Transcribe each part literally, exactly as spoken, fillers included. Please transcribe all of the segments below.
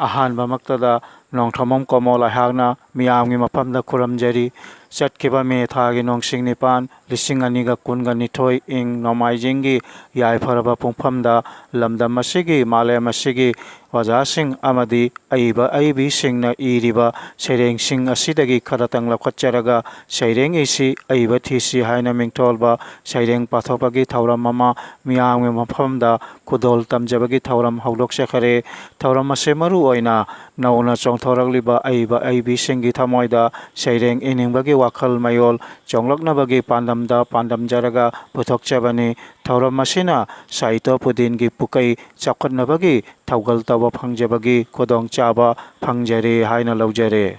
ꯑꯍꯥꯟꯕꯃꯛꯇꯗ ꯅꯣꯡꯊꯣꯝꯕꯝ ꯀꯣꯃꯣꯜ ꯑꯩꯍꯥꯛꯅ ꯃꯤꯌꯥꯝꯒꯤ ꯃꯐꯝꯗ ꯈꯨꯔꯨꯝꯖꯔꯤ꯫ ꯆꯠꯈꯤꯕ ꯃꯦ ꯊꯥꯒꯤ ꯅꯣꯡꯁꯤꯡ ꯅꯤꯄꯥꯟ, ꯂꯤꯁꯤꯡ ꯑꯅꯤꯒ ꯀꯨꯟꯒ ꯅꯤꯊꯣꯏ, ꯏꯪ ꯅꯣꯡꯃꯥꯏꯖꯤꯡꯒꯤ ꯌꯥꯏꯐꯔꯕ ꯄꯨꯡꯐꯝꯗ ꯂꯝꯗꯝ ꯑꯁꯤꯒꯤ, ꯃꯥꯂꯦꯝ ꯑꯁꯤꯒꯤ ꯑꯣꯖꯥꯁꯤꯡ ꯑꯃꯗꯤ ꯑꯏꯕ ꯑꯏꯕꯤꯁꯤꯡꯅ ꯏꯔꯤꯕ ꯁꯩꯔꯦꯡꯁꯤꯡ ꯑꯁꯤꯗꯒꯤ ꯈꯔꯇꯪ ꯂꯧꯈꯠꯆꯔꯒ ꯁꯩꯔꯦꯡ ꯏꯁꯤ ꯑꯏꯕ ꯊꯤꯁꯤ ꯍꯥꯏꯅ ꯃꯤꯡꯊꯣꯜꯕ ꯁꯩꯔꯦꯡ ꯄꯥꯊꯣꯛꯄꯒꯤ ꯊꯧꯔꯝ ꯑꯃ ꯃꯤꯌꯥꯝꯒꯤ ꯃꯐꯝꯗ ꯈꯨꯗꯣꯜ ꯇꯝꯖꯕꯒꯤ ꯊꯧꯔꯝ ꯍꯧꯗꯣꯛꯆꯈꯔꯦ꯫ ꯊꯧꯔꯝ ꯑꯁꯤ ꯃꯔꯨ ꯑꯣꯏꯅ ꯅꯧꯅ ꯆꯣꯡꯊꯣꯔꯛꯂꯤꯕ ꯑꯏꯕ ꯑꯏꯕꯤꯁꯤꯡꯒꯤ ꯊꯃꯣꯏꯗ ꯁꯩꯔꯦꯡ ꯏꯅꯤꯡꯕꯒꯤ ꯋꯥꯈꯜ ꯃꯌꯣꯜ ꯆꯣꯡꯂꯛꯅꯕꯒꯤ ꯄꯥꯟꯗꯝꯗ ꯄꯥꯟꯗꯝꯖꯔꯒ ꯄꯨꯊꯣꯛꯆꯕꯅꯤ꯫ ꯊꯧꯔꯝ ꯑꯁꯤꯅ ꯁꯥꯍꯤꯇ꯭ꯌ ꯄꯨꯗꯤꯟꯒꯤ ꯄꯨꯀꯩ ꯆꯥꯎꯈꯠꯅꯕꯒꯤ ꯊꯧꯒꯜ ꯇꯧꯕ ꯐꯪꯖꯕꯒꯤ ꯈꯨꯗꯣꯡꯆꯥꯕ ꯐꯪꯖꯔꯦ ꯍꯥꯏꯅ ꯂꯧꯖꯔꯦ꯫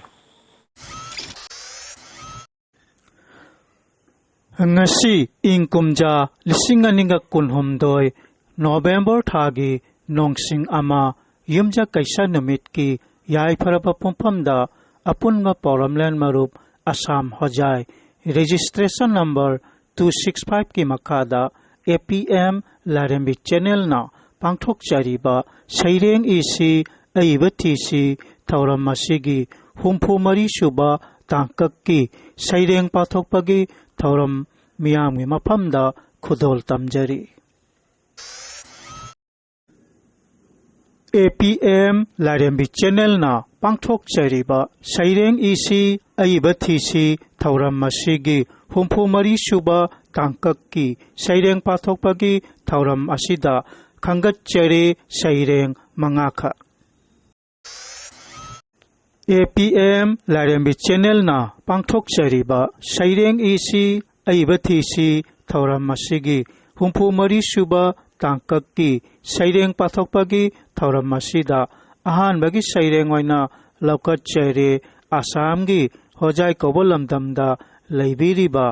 ꯉꯁꯤ ꯏꯪ ꯀꯨꯝꯖꯥ ꯂꯤꯁꯤꯡ ꯑꯅꯤꯒ ꯀꯨꯟꯍꯨꯝꯗꯣꯏ ꯅꯣꯕꯦꯝꯕꯔ ꯊꯥꯒꯤ ꯅꯣꯡꯁꯤꯡ ꯑꯃ, ꯌꯨꯝꯖꯀꯩꯁ ꯅꯨꯃꯤꯠꯀꯤ ꯌꯥꯏꯐꯔꯕ ꯄꯨꯡꯐꯝꯗ ꯑꯄꯨꯟꯕ ꯄꯥꯎꯔꯝꯂꯦꯟ ꯃꯔꯨꯞ ꯑꯁꯥꯝ ꯍꯣꯖꯥꯏ registration number two six five ꯀꯤ ꯃꯈꯥꯗ A P M ꯂꯥꯏꯔꯦꯝꯕꯤ channel ꯅ ꯄꯥꯡꯊꯣꯛꯆꯔꯤꯕ ꯁꯩꯔꯦꯡ ꯏꯁꯤ ꯑꯏꯕ ꯊꯤꯁꯤ ꯊꯧꯔꯝ ꯑꯁꯤꯒꯤ ꯍꯨꯝꯐꯨ ꯃꯔꯤ ꯁꯨꯕ ꯇꯥꯡꯀꯛꯀꯤ ꯁꯩꯔꯦꯡ ꯄꯥꯊꯣꯛꯄꯒꯤ ꯊꯧꯔꯝ ꯃꯤꯌꯥꯝꯒꯤ ꯃꯐꯝꯗ ꯈꯨꯗꯣꯜ ꯇꯝꯖꯔꯤ꯫ A P M ꯂꯥꯏꯔꯦꯝꯕꯤ channel ꯅ ꯄꯥꯡꯊꯣꯛꯆꯔꯤꯕ ꯁꯩꯔꯦꯡ ꯏꯁꯤ ꯑꯏꯕ ꯊꯤꯁꯤ ꯊꯧꯔꯝ ꯑꯁꯤꯒꯤ ꯍꯨꯝꯐꯨ ꯃꯔꯤ ꯁꯨꯕ ꯇꯥꯡꯀꯛꯀꯤ ꯁꯩꯔꯦꯡ ꯄꯥꯊꯣꯛꯄꯒꯤ ꯊꯧꯔꯝ ꯑꯁꯤꯗ ꯈꯟꯒꯠꯆꯔꯤ ꯁꯩꯔꯦꯡ ꯃꯉꯥꯈꯛ꯫ A P M ꯂꯥꯏꯔꯦꯝꯕꯤ channel ꯅ ꯄꯥꯡꯊꯣꯛꯆꯔꯤꯕ ꯁꯩꯔꯦꯡ ꯏꯁꯤ ꯑꯏꯕ ꯊꯤꯁꯤ ꯊꯧꯔꯝ ꯑꯁꯤꯒꯤ ꯍꯨꯝꯐꯨ ꯃꯔꯤ ꯁꯨꯕ ꯇꯥꯡꯀꯛꯀꯤ ꯁꯩꯔꯦꯡ ꯄꯥꯊꯣꯛꯄꯒꯤ ꯊꯧꯔꯝ ꯑꯁꯤꯗ ꯑꯍꯥꯟꯕꯒꯤ ꯁꯩꯔꯦꯡ ꯑꯣꯏꯅ ꯂꯧꯈꯠꯆꯔꯦ ꯑꯁꯥꯝꯒꯤ ꯍꯣꯖꯥꯏ ꯀꯧꯕ ꯂꯝꯗꯝꯗ ꯂꯩꯕꯤꯔꯤꯕ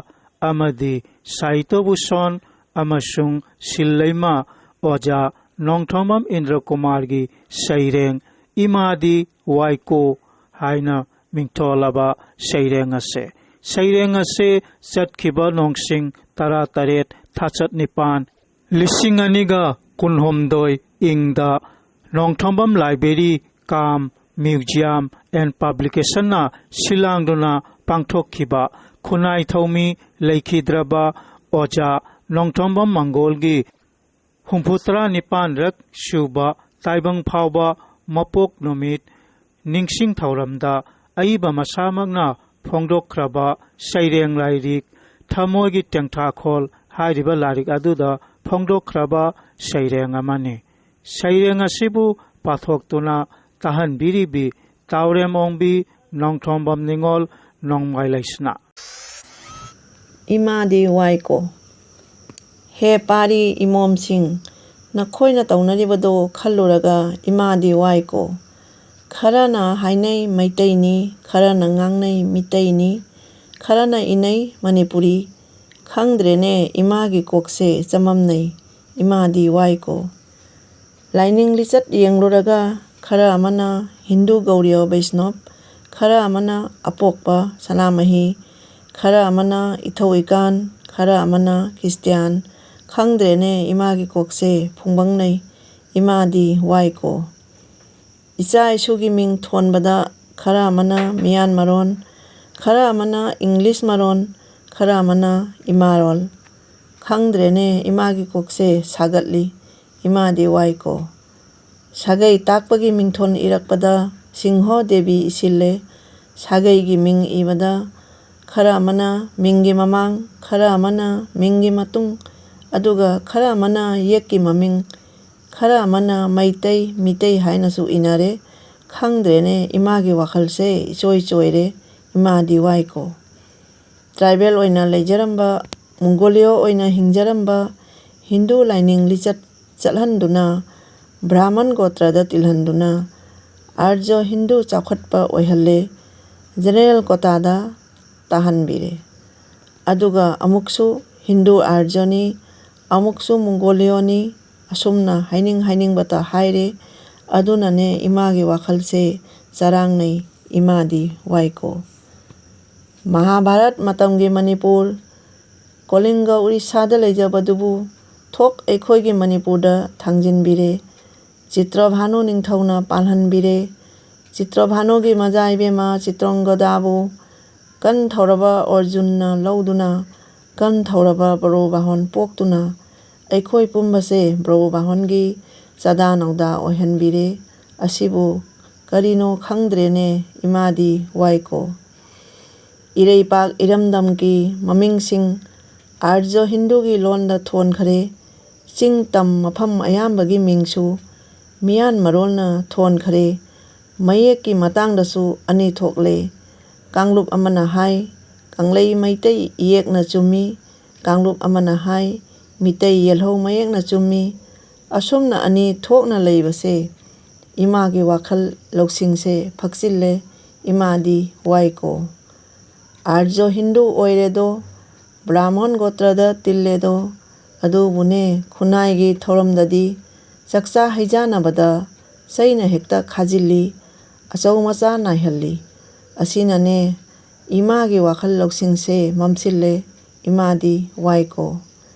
ꯑꯃꯗꯤ ꯁꯥꯍꯤꯇ꯭ꯌ ꯚꯨꯁꯟ ꯑꯃꯁꯨꯡ ꯁꯤꯜ ꯂꯩꯃ ꯑꯣꯖꯥ ꯅꯣꯡꯊꯣꯝꯕꯝ ꯏꯟꯗ꯭ꯔ ꯀꯨꯃꯥꯔꯒꯤ ꯁꯩꯔꯦꯡ ꯏꯃꯥꯗꯤ ꯋꯥꯏꯀꯣ ꯍꯥꯏꯅ ꯃꯤꯡꯊꯣꯜꯂꯕ ꯁꯩꯔꯦꯡ ꯑꯁꯦ꯫ ꯁꯩꯔꯦꯡ ꯑꯁꯦ ꯆꯠꯈꯤꯕ ꯅꯣꯡꯁꯤꯡ ꯇꯔꯥꯇꯔꯦꯠ ꯊꯥꯆꯠ ꯅꯤꯄꯥꯟ, ꯂꯤꯁꯤꯡ ꯑꯅꯤꯒ ꯀꯨꯟꯍꯨꯝꯗꯣꯏ ꯏꯪꯗ Nongthombam Library cum Museum and Publicationꯅ ꯁꯤꯜꯂꯥꯡꯗꯨꯅ ꯄꯥꯡꯊꯣꯛꯈꯤꯕ ꯈꯨꯟꯅꯥꯏ ꯊꯧꯃꯤ ꯂꯩꯈꯤꯗ꯭ꯔꯕ ꯑꯣꯖꯥ ꯅꯣꯡꯊꯣꯝꯕꯝ ꯃꯪꯒꯣꯜꯒꯤ ꯍꯨꯝꯐꯨꯇꯔꯥ ꯅꯤꯄꯥꯟꯔꯛ ꯁꯨꯕ ꯇꯥꯏꯕꯪ ꯐꯥꯎꯕ ꯃꯄꯣꯛ ꯅꯨꯃꯤꯠ ꯅꯤꯡꯁꯤꯡ ꯊꯧꯔꯝꯗ ꯑꯏꯕ ꯃꯁꯥꯃꯛꯅ ꯐꯣꯡꯗꯣꯛꯈ꯭ꯔꯕ ꯁꯩꯔꯦꯡ ꯂꯥꯏꯔꯤꯛ ꯊꯃꯣꯏꯒꯤ ꯇꯦꯡꯊꯥꯈꯣꯜ ꯍꯥꯏꯔꯤꯕ ꯂꯥꯏꯔꯤꯛ ꯑꯗꯨꯗ ꯐꯣꯡꯗꯣꯛꯈ꯭ꯔꯕ ꯁꯩꯔꯦꯡ ꯑꯃꯅꯤ꯫ ꯁꯩꯔꯦꯡ ꯑꯁꯤꯕꯨ ꯄꯥꯊꯣꯛꯇꯨꯅ ꯇꯥꯍꯟꯕꯤꯔꯤꯕꯤ ꯇꯥꯎꯔꯦꯝ ꯑꯣꯡꯕꯤ ꯅꯣꯡꯊꯣꯝꯕꯝ ꯅꯤꯉꯣꯜ ꯅꯣꯡꯃꯥꯏ ꯂꯩꯁꯅꯥ꯫ ꯏꯃꯥꯗꯤ ꯋꯥꯏꯀꯣ꯫ ꯍꯦ ꯄꯥꯔꯤ ꯏꯃꯣꯝꯁꯤꯡ, ꯅꯈꯣꯏꯅ ꯇꯧꯅꯔꯤꯕꯗꯣ ꯈꯜꯂꯨꯔꯒ ꯏꯃꯥꯗꯤ ꯋꯥꯏꯀꯣ꯫ ꯈꯔꯅ ꯍꯥꯏꯅꯩ ꯃꯩꯇꯩꯅꯤ, ꯈꯔꯅ ꯉꯥꯡꯅꯩ ꯃꯤꯇꯩꯅꯤ, ꯈꯔꯅ ꯏꯅꯩ ꯃꯅꯤꯄꯨꯔꯤ꯫ ꯈꯪꯗ꯭ꯔꯦꯅꯦ, ꯏꯃꯥꯒꯤ ꯀꯣꯛꯁꯦ ꯆꯃꯝꯅꯩ, ꯏꯃꯥꯗꯤ ꯋꯥꯏꯀꯣ꯫ ꯂꯥꯏꯅꯤꯡ ꯂꯤꯆꯠ ꯌꯦꯡꯂꯨꯔꯒ ꯈꯔ ꯑꯃꯅ ꯍꯤꯟꯗꯨ ꯒꯧꯔꯤꯌ ꯕꯩꯁꯅꯣꯞ, ꯈꯔ ꯑꯃꯅ ꯑꯄꯣꯛꯄ ꯁꯅꯥꯃꯍꯤ, ꯈꯔ ꯑꯃꯅ ꯏꯊꯧ ꯏꯀꯥꯟ, ꯈꯔ ꯑꯃꯅ ꯈ꯭ꯔꯤꯁꯇꯤꯌꯥꯟ꯫ ꯈꯪꯗ꯭ꯔꯦꯅꯦ, ꯏꯃꯥꯒꯤ ꯀꯣꯛꯁꯦ ꯐꯨꯡꯕꯪꯅꯩ, ꯏꯃꯥꯗꯤ ꯋꯥꯏꯀꯣ꯫ ꯏꯆꯥ ꯏꯁꯨꯒꯤ ꯃꯤꯡ ꯊꯣꯟꯕꯗ ꯈꯔ ꯑꯃꯅ ꯃꯤꯌꯥꯟ ꯃꯔꯣꯟ, ꯈꯔ ꯑꯃꯅ ꯏꯪꯂꯤꯁ ꯃꯔꯣꯟ, ꯈꯔ ꯑꯃꯅ ꯏꯃꯥꯔꯣꯜ꯫ ꯈꯪꯗ꯭ꯔꯦꯅꯦ, ꯏꯃꯥꯒꯤ ꯀꯣꯛꯁꯦ ꯁꯥꯒꯠꯂꯤ, ꯏꯃꯥꯗꯤ ꯋꯥꯏꯀꯣ꯫ ꯁꯥꯒꯩ ꯇꯥꯛꯄꯒꯤ ꯃꯤꯡꯊꯣꯟ ꯏꯔꯛꯄꯗ ꯁꯤꯡꯍꯣ ꯗꯦꯕꯤ ꯏꯁꯤꯜꯂꯦ꯫ ꯁꯥꯒꯩꯒꯤ ꯃꯤꯡ ꯏꯕꯗ ꯈꯔ ꯑꯃꯅ ꯃꯤꯡꯒꯤ ꯃꯃꯥꯡ, ꯈꯔ ꯑꯃꯅ ꯃꯤꯡꯒꯤ ꯃꯇꯨꯡ, ꯑꯗꯨꯒ ꯈꯔ ꯑꯃꯅ ꯌꯦꯛꯀꯤ ꯃꯃꯤꯡ, ꯈꯔ ꯑꯃꯅ ꯃꯩꯇꯩ, ꯃꯤꯇꯩ ꯍꯥꯏꯅꯁꯨ ꯏꯅꯔꯦ꯫ ꯈꯪꯗ꯭ꯔꯦꯅꯦ, ꯏꯃꯥꯒꯤ ꯋꯥꯈꯜꯁꯦ ꯏꯆꯣꯏ ꯆꯣꯏꯔꯦ, ꯏꯃꯥꯗꯤ ꯋꯥꯏꯀꯣ꯫ ꯇ꯭ꯔꯥꯏꯕꯦꯜ ꯑꯣꯏꯅ ꯂꯩꯖꯔꯝꯕ, ꯃꯣꯡꯒꯣꯂꯤꯌꯣ ꯑꯣꯏꯅ ꯍꯤꯡꯖꯔꯝꯕ, ꯍꯤꯟꯗꯨ ꯂꯥꯏꯅꯤꯡ ꯂꯤꯆꯠ ꯆꯠꯍꯟꯗꯨꯅ ꯕ꯭ꯔꯥꯍꯃꯟ ꯒꯣꯇ꯭ꯔꯗ ꯇꯤꯜꯍꯟꯗꯨꯅ ꯑꯥꯔꯖ ꯍꯤꯟꯗꯨ ꯆꯥꯎꯈꯠꯄ ꯑꯣꯏꯍꯜꯂꯦ, ꯖꯦꯅꯦꯔꯦꯜ ꯀꯣꯇꯥꯗ ꯇꯥꯍꯟꯕꯤꯔꯦ꯫ ꯑꯗꯨꯒ ꯑꯃꯨꯛꯁꯨ ꯍꯤꯟꯗꯨ ꯑꯥꯔꯖꯅꯤ, ꯑꯃꯨꯛꯁꯨ ꯃꯣꯡꯒꯣꯂꯤꯌꯣꯅꯤ, ꯑꯁꯨꯝꯅ ꯍꯥꯏꯅꯤꯡ ꯍꯥꯏꯅꯤꯡꯕꯇ ꯍꯥꯏꯔꯦ꯫ ꯑꯗꯨꯅꯅꯦ ꯏꯃꯥꯒꯤ ꯋꯥꯈꯜꯁꯦ ꯆꯔꯥꯡꯅꯩ, ꯏꯃꯥꯗꯤ ꯋꯥꯏꯀꯣ꯫ ꯃꯍꯥꯚꯥꯔꯠ ꯃꯇꯝꯒꯤ ꯃꯅꯤꯄꯨꯔ, ꯀꯣꯂꯤꯡꯒ ꯎꯔꯤꯁꯥꯗ ꯂꯩꯖꯕꯗꯨꯕꯨ ꯊꯣꯛ ꯑꯩꯈꯣꯏꯒꯤ ꯃꯅꯤꯄꯨꯔꯗ ꯊꯥꯡꯖꯤꯟꯕꯤꯔꯦ꯫ ꯆꯤꯇ꯭ꯔꯚꯥꯅꯨ ꯅꯤꯡꯊꯧꯅ ꯄꯥꯜꯍꯟꯕꯤꯔꯦ꯫ ꯆꯤꯇ꯭ꯔꯚꯥꯅꯨꯒꯤ ꯃꯆꯥ ꯏꯕꯦꯝꯃ ꯆꯤꯇ꯭ꯔꯪꯒꯗꯥꯕꯨ ꯀꯟ ꯊꯧꯔꯕ ꯑꯔꯖꯨꯟꯅ ꯂꯧꯗꯨꯅ ꯀꯟ ꯊꯧꯔꯕ ꯕ꯭ꯔꯣꯕꯥꯍꯣꯟ ꯄꯣꯛꯇꯨꯅ ꯑꯩꯈꯣꯏ ꯄꯨꯝꯕꯁꯦ ꯕ꯭ꯔꯣꯕꯥꯍꯣꯟꯒꯤ ꯆꯥꯗꯥ ꯅꯧꯗꯥ ꯑꯣꯏꯍꯟꯕꯤꯔꯦ꯫ ꯑꯁꯤꯕꯨ ꯀꯔꯤꯅꯣ ꯈꯪꯗ꯭ꯔꯦꯅꯦ ꯏꯃꯥꯗꯤ ꯋꯥꯏꯀꯣ꯫ ꯏꯔꯩꯄꯥꯛ ꯏꯔꯝꯗꯝꯒꯤ ꯃꯃꯤꯡꯁꯤꯡ ꯑꯥꯔꯖ ꯍꯤꯟꯗꯨꯒꯤ ꯂꯣꯟꯗ ꯊꯣꯟꯈ꯭ꯔꯦ꯫ ꯆꯤꯡ ꯇꯝ ꯃꯐꯝ ꯑꯌꯥꯝꯕꯒꯤ ꯃꯤꯡꯁꯨ ꯃꯤꯌꯥꯟ ꯃꯔꯣꯜꯅ ꯊꯣꯟꯈ꯭ꯔꯦ꯫ ꯃꯌꯦꯛꯀꯤ ꯃꯇꯥꯡꯗꯁꯨ ꯑꯅꯤ ꯊꯣꯛꯂꯦ꯫ ꯀꯥꯡꯂꯨꯞ ꯑꯃꯅ ꯍꯥꯏ, ꯀꯪꯂꯩ ꯃꯩꯇꯩ ꯏꯌꯦꯛꯅ ꯆꯨꯝꯃꯤ, ꯀꯥꯡꯂꯨꯞ ꯑꯃꯅ ꯍꯥꯏ, ꯃꯤꯇꯩ ꯌꯦꯜꯍꯧ ꯃꯌꯦꯛꯅ ꯆꯨꯝꯃꯤ꯫ ꯑꯁꯨꯝꯅ ꯑꯅꯤ ꯊꯣꯛꯅ ꯂꯩꯕꯁꯦ ꯏꯃꯥꯒꯤ ꯋꯥꯈꯜ ꯂꯧꯁꯤꯡꯁꯦ ꯐꯛꯆꯤꯜꯂꯦ꯫ ꯏꯃꯥꯗꯤ ꯋꯥꯏꯀꯣ꯫ ꯑꯥꯔꯖ ꯍꯤꯟꯗꯨ ꯑꯣꯏꯔꯦꯗꯣ, ꯕ꯭ꯔꯥꯍꯃꯟ ꯒꯣꯇ꯭ꯔꯗ ꯇꯤꯜꯂꯦꯗꯣ, ꯑꯗꯨꯕꯨꯅꯦ ꯈꯨꯟꯅꯥꯏꯒꯤ ꯊꯧꯔꯝꯗꯗꯤ ꯆꯥꯛꯆꯥ ꯍꯩꯖꯥꯟꯅꯕꯗ ꯆꯩꯅ ꯍꯦꯛꯇ ꯈꯥꯖꯤꯜꯂꯤ, ꯑꯆꯧ ꯃꯆꯥ ꯅꯥꯏꯍꯜꯂꯤ꯫ ꯑꯁꯤꯅꯅꯦ ꯏꯃꯥꯒꯤ ꯋꯥꯈꯜ ꯂꯧꯁꯤꯡꯁꯦ ꯃꯝꯁꯤꯜꯂꯦ꯫ ꯏꯃꯥꯗꯤ ꯋꯥꯏꯀꯣ꯫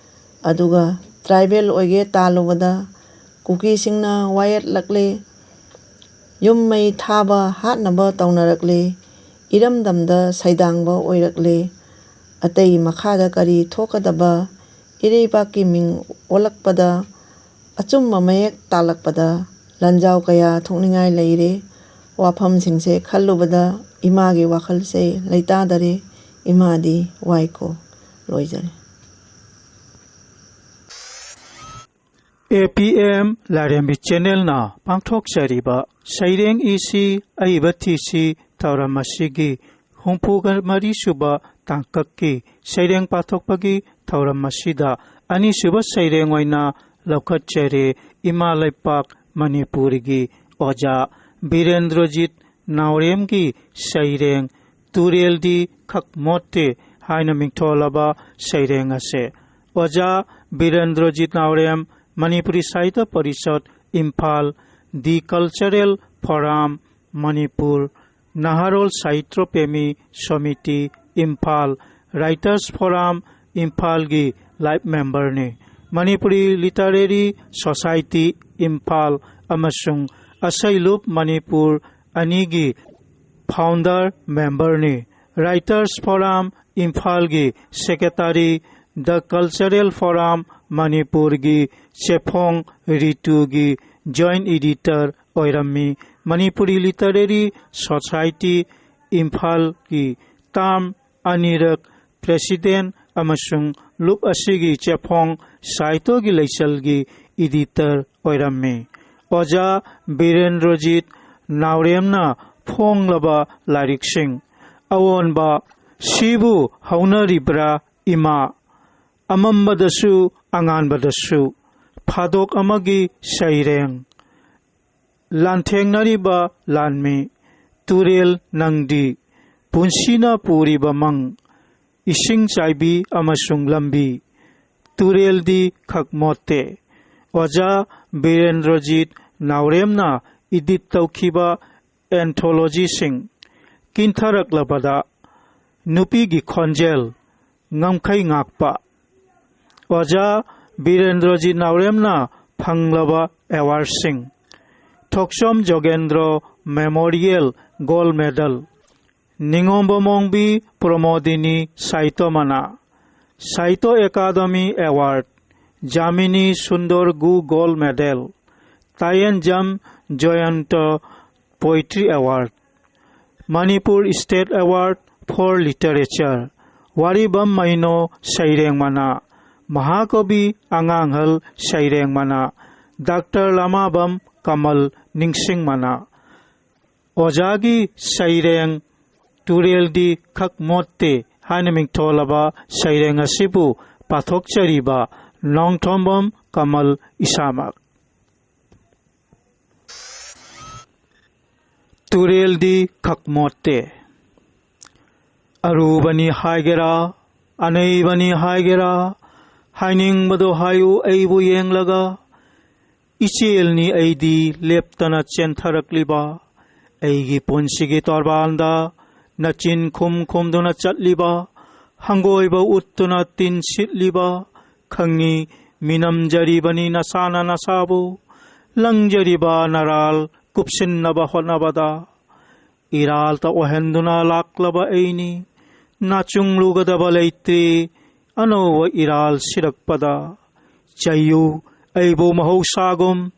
ꯑꯗꯨꯒ ꯇ꯭ꯔꯥꯏꯕꯦꯜ ꯑꯣꯏꯒꯦ ꯇꯥꯜꯂꯨꯕꯗ ꯀꯨꯀꯤꯁꯤꯡꯅ ꯋꯥꯌꯦꯠꯂꯛꯂꯦ꯫ ꯌꯨꯝ ꯃꯩ ꯊꯥꯕ ꯍꯥꯠꯅꯕ ꯇꯧꯅꯔꯛꯂꯦ꯫ ꯏꯔꯝꯗꯝꯗ ꯁꯩꯗꯥꯡꯕ ꯑꯣꯏꯔꯛꯂꯦ꯫ ꯑꯇꯩ ꯃꯈꯥꯗ ꯀꯔꯤ ꯊꯣꯛꯀꯗꯕ? ꯏꯔꯩꯕꯥꯛꯀꯤ ꯃꯤꯡ ꯑꯣꯜꯂꯛꯄꯗ, ꯑꯆꯨꯝꯕ ꯃꯌꯦꯛ ꯇꯥꯜꯂꯛꯄꯗ ꯂꯥꯟꯖꯥꯎ ꯀꯌꯥ ꯊꯣꯛꯅꯤꯡꯉꯥꯏ ꯂꯩꯔꯦ꯫ ꯋꯥꯐꯝꯁꯤꯡꯁꯦ ꯈꯜꯂꯨꯕꯗ ꯏꯃꯥꯒꯤ ꯋꯥꯈꯜꯁꯦ ꯂꯩꯇꯥꯗꯔꯦ꯫ ꯏꯃꯥꯗꯤ ꯋꯥꯏꯀꯣ꯫ ꯂꯣꯏꯖꯔꯦ꯫ ꯑꯦ ꯄꯤ ꯑꯦꯝ ꯂꯥꯏꯔꯦꯝꯕꯤ ꯆꯦꯅꯦꯜꯅ ꯄꯥꯡꯊꯣꯛꯆꯔꯤꯕ ꯁꯩꯔꯦꯡ ꯏꯁꯤ ꯑꯏꯕ ꯊꯤꯁꯤ ꯊꯧꯔꯝ ꯑꯁꯤꯒꯤ ꯍꯨꯝꯐꯨꯒ ꯃꯔꯤ ꯁꯨꯕ ꯇꯥꯡꯀꯛꯀꯤ ꯁꯩꯔꯦꯡ ꯄꯥꯊꯣꯛꯄꯒꯤ ꯊꯧꯔꯝ ꯑꯁꯤꯗ ꯑꯅꯤꯁꯨꯕ ꯁꯩꯔꯦꯡ ꯑꯣꯏꯅ ꯂꯧꯈꯠꯆꯔꯦ ꯏꯃꯥ ꯂꯩꯄꯥꯛ ꯃꯅꯤꯄꯨꯔꯒꯤ ꯑꯣꯖꯥ ꯕꯤꯔꯦꯟꯗ꯭ꯔꯖꯤꯠ ꯅꯥꯎꯔꯦꯝꯒꯤ ꯁꯩꯔꯦꯡ ꯇꯨꯔꯦꯜꯗꯤ ꯈꯛ ꯃꯣꯠꯇꯦ ꯍꯥꯏꯅ ꯃꯤꯡꯊꯣꯜꯂꯕ ꯁꯩꯔꯦꯡ ꯑꯁꯦ ꯑꯣꯖꯥ Birendrajit Naorem, Manipuri Sahitya Parishad, Imphal, the cultural forum, Manipur, Naharol Sahitya Premi Samiti, Imphal, writers forum, ꯏꯝꯐꯥꯜꯒꯤ ꯂꯥꯏꯐ ꯃꯦꯝꯕꯔꯅꯤ꯫ ꯃꯅꯤꯄꯨꯔꯤ ꯂꯤꯇꯔꯦꯔꯤ ꯁꯣꯁꯥꯏꯇꯤ, ꯏꯝꯐꯥꯜ, ꯑꯃꯁꯨꯡ ꯑꯁꯩꯂꯨꯞ ꯃꯅꯤꯄꯨꯔ ꯑꯅꯤꯒꯤ founder memberꯅꯤ꯫ Writers Forum ꯏꯝꯐꯥꯜꯒꯤ secretary, The Cultural Forum ꯃꯅꯤꯄꯨꯔꯒꯤ ꯆꯦꯐꯣꯡ ꯔꯤꯇꯨꯒꯤ joint editor ꯑꯣꯏꯔꯝꯃꯤ꯫ ꯃꯅꯤꯄꯨꯔꯤ Literary Society ꯏꯝꯐꯥꯜꯒꯤ term ꯑꯅꯤꯔꯛ president ꯑꯃꯁꯨꯡ ꯂꯨꯞ ꯑꯁꯤꯒꯤ ꯆꯦꯐꯣꯡ ꯁꯥꯍꯤꯇ꯭ꯌꯒꯤ ꯂꯩꯆꯜꯒꯤ editor ꯑꯣꯏꯔꯝꯃꯤ꯫ ꯑꯣꯖꯥ ꯕꯤꯔꯦꯟꯗ꯭ꯔꯖꯤꯠ ꯅꯥꯎꯔꯦꯝꯅ ꯐꯣꯡꯂꯕ ꯂꯥꯏꯔꯤꯛꯁꯤꯡ: ꯑꯑꯣꯟꯕ, ꯁꯤꯕꯨ ꯍꯧꯅꯔꯤꯕ꯭ꯔꯥ ꯏꯃꯥ, ꯑꯃꯝꯕꯗꯁꯨ ꯑꯉꯥꯟꯕꯗꯁꯨ, ꯐꯥꯗꯣꯛ ꯑꯃꯒꯤ ꯁꯩꯔꯦꯡ, ꯂꯥꯟꯊꯦꯡꯅꯔꯤꯕ ꯂꯥꯟꯃꯤ, ꯇꯨꯔꯦꯜ ꯅꯪꯗꯤ, ꯄꯨꯟꯁꯤꯅ ꯄꯨꯔꯤꯕ ꯃꯪ, ꯏꯁꯤꯡ ꯆꯥꯏꯕꯤ ꯑꯃꯁꯨꯡ ꯂꯝꯕꯤ, ꯇꯨꯔꯦꯜꯗꯤ ꯈꯛ ꯃꯣꯠꯇꯦ꯫ ꯑꯣꯖꯥ ꯕꯤꯔꯦꯟꯗ꯭ꯔꯖꯤꯠ ꯅꯥꯎꯔꯦꯝꯅ edit ꯇꯧꯈꯤꯕ anthologyꯁꯤꯡ: ꯀꯤꯟꯊꯔꯛꯂꯕꯗ, ꯅꯨꯄꯤꯒꯤ ꯈꯣꯟꯖꯦꯜ, ꯉꯝꯈꯩ ꯉꯥꯛꯄ꯫ ꯑꯣꯖꯥ ꯕꯤꯔꯦꯟꯗ꯭ꯔꯖꯤꯠ ꯅꯥꯎꯔꯦꯝꯅ ꯐꯪꯂꯕ awardꯁꯤꯡ: ꯊꯣꯛꯆꯣꯝ ꯖꯣꯒꯦꯟꯗ꯭ꯔꯣ Memorial Gold Medal, ꯅꯤꯉꯣꯝꯕ ꯃꯣꯡꯕꯤ Pramodini Sahitya ꯃꯅꯥ, Sahitya academy award, Jamini Sundar Guha Gold Medal, Tayenjam Jayanta Poetry Award, Manipur State Award for Literature, ꯋꯥꯔꯤꯕꯝ ꯃꯩꯅꯣ ꯁꯩꯔꯦꯡ ꯃꯅꯥ, ꯃꯍꯥꯀꯕꯤ ꯑꯉꯥꯡꯍꯜ ꯁꯩꯔꯦꯡ ꯃꯅꯥ, ꯗꯥꯛꯇꯔ ꯂꯃꯥꯕꯝ ꯀꯃꯜ ꯅꯤꯡꯁꯤꯡ ꯃꯅꯥ꯫ ꯑꯣꯖꯥꯒꯤ ꯁꯩꯔꯦꯡ ꯇꯨꯔꯦꯜꯗꯤ ꯈꯛ ꯃꯣꯠꯇꯦ ꯍꯥꯏꯅ ꯃꯤꯡꯊꯣꯜꯂꯕ ꯁꯩꯔꯦꯡ ꯑꯁꯤꯕꯨ ꯄꯥꯊꯣꯛꯆꯔꯤꯕ ꯅꯣꯡꯊꯣꯝꯕꯝ ꯀꯃꯜ ꯏꯁꯥꯃꯛ꯫ ꯇꯨꯔꯦꯜꯗꯤ ꯈꯛ ꯃꯣꯠꯇꯦ꯫ ꯑꯔꯨꯕꯅꯤ ꯍꯥꯏꯒꯦꯔꯥ, ꯑꯅꯩꯕꯅꯤ ꯍꯥꯏꯒꯦꯔꯥ, ꯍꯥꯏꯅꯤꯡꯕꯗꯣ ꯍꯥꯏꯌꯨ ꯑꯩꯕꯨ ꯌꯦꯡꯂꯒ꯫ ꯏꯆꯦꯜꯅꯤ ꯑꯩꯗꯤ ꯂꯦꯞꯇꯅ ꯆꯦꯟꯊꯔꯛꯂꯤꯕ, ꯑꯩꯒꯤ ꯄꯨꯟꯁꯤꯒꯤ ꯇꯣꯔꯕꯥꯟꯗ ꯅꯆꯤꯟ ꯈꯨꯝ ꯈꯨꯝꯗꯨꯅ ꯆꯠꯂꯤꯕ, ꯍꯪꯒꯣꯏꯕ ꯎꯠꯇꯨꯅ ꯇꯤꯟ ꯁꯤꯠꯂꯤꯕ, ꯈꯪꯉꯤ ꯃꯤꯅꯝꯖꯔꯤꯕꯅꯤ ꯅꯁꯥꯅ ꯅꯁꯥꯕꯨ꯫ ꯂꯪꯖꯔꯤꯕ ꯅꯔꯥꯜ ꯀꯨꯞꯁꯤꯟꯅꯕ ꯍꯣꯠꯅꯕꯗ ꯏꯔꯥꯜꯇ ꯑꯣꯏꯍꯟꯗꯨꯅ ꯂꯥꯛꯂꯕ ꯑꯩꯅꯤ꯫ ꯅꯥꯆꯨꯡꯂꯨꯒꯗꯕ ꯂꯩꯇ꯭ꯔꯤ꯫ ꯑꯅꯧꯕ ꯏꯔꯥꯜ ꯁꯤꯔꯛꯄꯗ ꯆꯩꯌꯨ, ꯑꯩꯕꯨ ꯃꯍꯧꯁꯥꯒꯨꯝ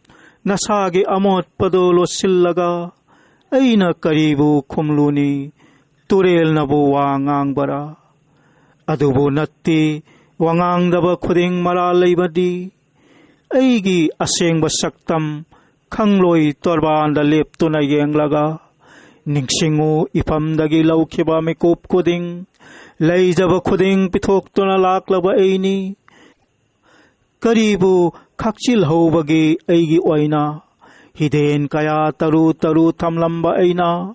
ꯅꯁꯥꯒꯤ ꯑꯃꯣꯠꯄꯗꯨ ꯂꯣꯠꯁꯤꯜꯂꯒ꯫ ꯑꯩꯅ ꯀꯔꯤꯕꯨ ꯈꯨꯝꯂꯨꯅꯤ? ꯇꯨꯔꯦꯜꯅꯕꯨ ꯋꯥ ꯉꯥꯡꯕꯔꯥ? ꯑꯗꯨꯕꯨ ꯅꯠꯇꯦ, ꯋꯥꯉꯥꯡꯗꯕ ꯈꯨꯗꯤꯡ ꯃꯔꯥꯜ ꯂꯩꯕꯗꯤ꯫ ꯑꯩꯒꯤ ꯑꯁꯦꯡꯕ ꯁꯛꯇꯝ ꯈꯪꯂꯣꯏ ꯇꯣꯔꯕꯥꯟꯗ ꯂꯦꯞꯇꯨꯅ ꯌꯦꯡꯂꯒ, ꯅꯤꯡꯁꯤꯡꯉꯨ, ꯏꯐꯝꯗꯒꯤ ꯂꯧꯈꯤꯕ ꯃꯤꯀꯨꯞ ꯈꯨꯗꯤꯡ, ꯂꯩꯖꯕ ꯈꯨꯗꯤꯡ ꯄꯤꯊꯣꯛꯇꯨꯅ ꯂꯥꯛꯂꯕ ꯑꯩꯅꯤ꯫ ꯀꯔꯤꯕꯨ ꯈꯥꯛꯆꯤꯜꯍꯧꯕꯒꯦ ꯑꯩꯒꯤ ꯑꯣꯏꯅ? ꯍꯤꯗꯦꯟ ꯀꯌꯥ ꯇꯔꯨ ꯇꯔꯨ ꯊꯝꯂꯝꯕ ꯑꯩꯅ,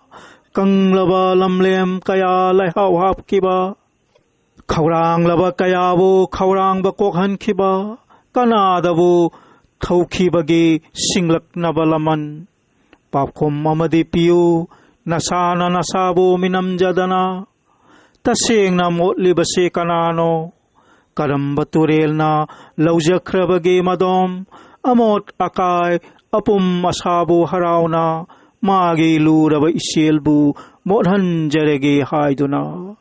ꯀꯪꯂꯕ ꯂꯝꯂꯦꯝ ꯀꯌꯥ ꯂꯩꯍꯥꯎ ꯍꯥꯞꯈꯤꯕ, ꯈꯧꯔꯥꯡꯂꯕ ꯀꯌꯥꯕꯨ ꯈꯧꯔꯥꯡꯕ ꯀꯣꯛꯍꯟꯈꯤꯕ, ꯀꯅꯥꯗꯕꯨ ꯊꯧꯈꯤꯕꯒꯤ ꯁꯤꯡꯂꯛꯅꯕ ꯂꯃꯟ? ꯄꯥꯎꯈꯨꯝ ꯑꯃꯗꯤ ꯄꯤꯌꯨ, ꯅꯁꯥꯅ ꯅꯁꯥꯕꯨ ꯃꯤꯅꯝꯖꯗꯅ꯫ ꯇꯁꯦꯡꯅ ꯃꯣꯠꯂꯤꯕꯁꯤ ꯀꯅꯥꯅꯣ? ꯀꯔꯝꯕ ꯇꯨꯔꯦꯜꯅ ꯂꯧꯖꯈ꯭ꯔꯕꯒꯦ ꯃꯗꯣꯝ? ꯑꯃꯣꯠ ꯑꯀꯥꯏ ꯑꯄꯨꯝ ꯑꯁꯥꯕꯨ ꯍꯔꯥꯎꯅ ꯃꯥꯒꯤ ꯂꯨꯔꯕ ꯏꯆꯦꯜꯕꯨ ꯃꯣꯠꯍꯟꯖꯔꯒꯦ ꯍꯥꯏꯗꯨꯅ꯫